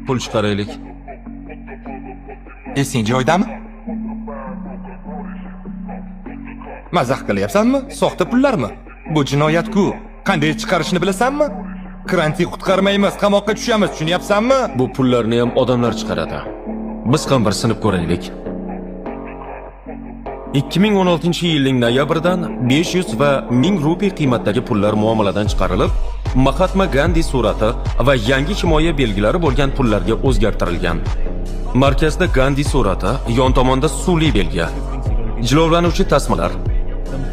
Pul chiqaraylik. Esing joyidami? Mazax qilyapsanmi? Soxta pullarmi? Bu jinoyat-ku. Qanday chiqarishni bilasanmi? Karantin qutqarmaymiz, qamoqqa tushamiz, tushunyapsanmi? Bu pullarni ham odamlar chiqaradi. Biz ham bir sinib ko'raylik. 2016-yilning noyabridan 500 va 1000 rupiy qiymatdagi pullar muomaladan chiqarilib, Mahatma Gandhi surati va yangi himoya belgilari bo'lgan pullarga o'zgartirilgan. Markazda Gandhi surati, yon tomonda suvli belgi, jilovlanuvchi tasmalar,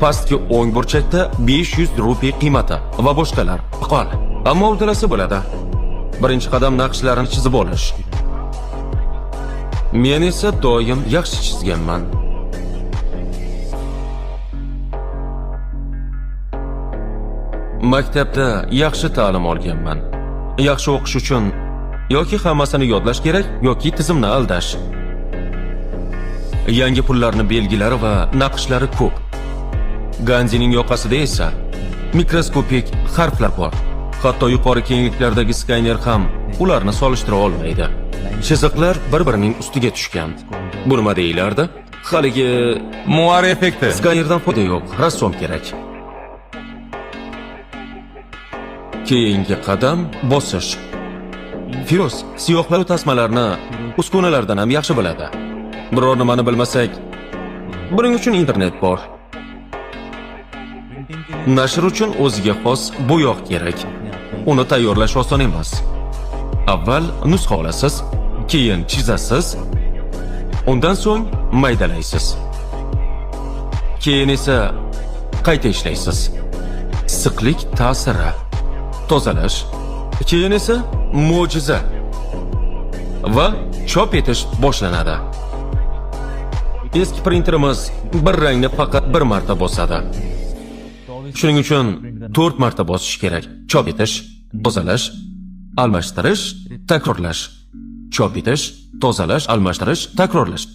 pastki o'ng burchakda 500 rupiy qiymati va boshqalar. Qol. Ammo udalasi bo'ladi. Birinchi qadam naqshlarni chizib olish. Men esa doim yaxshi chizganman. Maktabda yaxshi ta'lim olganman. Yaxshi o'qish uchun yoki hammasini yodlash kerak, yoki tizimni aldash. Yangi pullarni belgilari va naqshlari ko'p. Gandining yoqasida esa mikroskopik harflar bor. Hatto yuqori kengliklardagi skaner ham ularni solishtira olmaydi. Chiziqlar bir-birining ustiga tushgan. Bu nima deyilardi? Haligi Muar effekti. skanerdan foyda yo'q, rassom kerak. Keyingi qadam bosish. Firoz siyohlar tasmalarni uskunalardan ham yaxshi biladi. Biror nimani bilmasak, buning uchun internet bor. Nashr uchun o'ziga xos bo'yoq kerak. Uni tayyorlash oson emas. Avval nusxa olasiz, keyin chizasiz, undan so'ng maydalaysiz. Keyin esa qayta ishlaysiz. Issiqlik ta'siri, tozalash, keyin esa mo'jiza va chop etish boshlanadi. Eski printerimiz bir rangni faqat bir marta bosadi. Shuning uchun 4 marta bosish kerak. Chop etish, tozalash, almashtirish, takrorlash. Chop etish, tozalash, almashtirish, takrorlash.